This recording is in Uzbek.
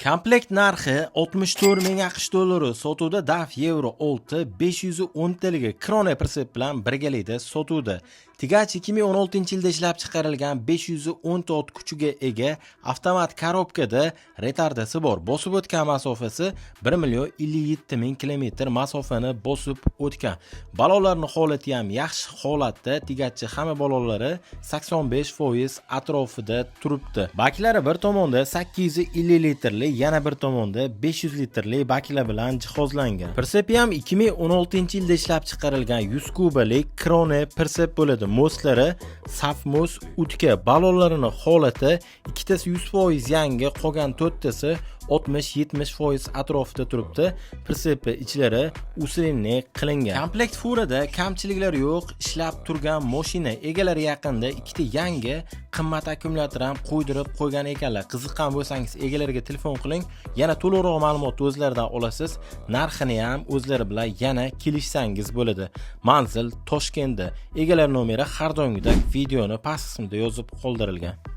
Komplekt narxi 64 ming AQSh dollari. Sotuvda DAF Euro 6 510 taligi Krone прицеп bilan birgalikda sotuvda. Тягач 2016-yilda ishlab chiqarilgan, 510 ta ot kuchiga ega, avtomat коробка da, retardasi bor. Bosib o'tgan masofasi 1 million 57 ming kilometr masofani bosib o'tgan. Balonlarning holati ham yaxshi holatda. Тягач chi hamma balonlari 85% atrofida turibdi. Baklari bir tomonda 850 litrli, yana bir tomonda 500 litrli baklar bilan jihozlangan. Прицеп i ham 2016-yilda ishlab chiqarilgan 100 kubalik Krone прицеп bo'ladi. Мост lari saf мост уткой, balonlarini holati ikkitasi 100% yangi, qolgan to'rttasi 60-70% atrofida turibdi. Прицеп i ichlari усиленный qilingan. Komplekt furada kamchiliklar yo'q, ishlab turgan mashina. Egalari yaqinda ikkita yangi qimmat akkumulyator ham qo'ydirib qo'ygan ekanlar. Qiziqqan bo'lsangiz, egalariga telefon qiling, yana to'liqroq ma'lumotni o'zlaridan olasiz, narxini ham o'zlari bilan yana kelishsangiz bo'ladi. Manzil Toshkentda. Egalar nomeri har doimgidek videoni past qismida yozib qoldirilgan.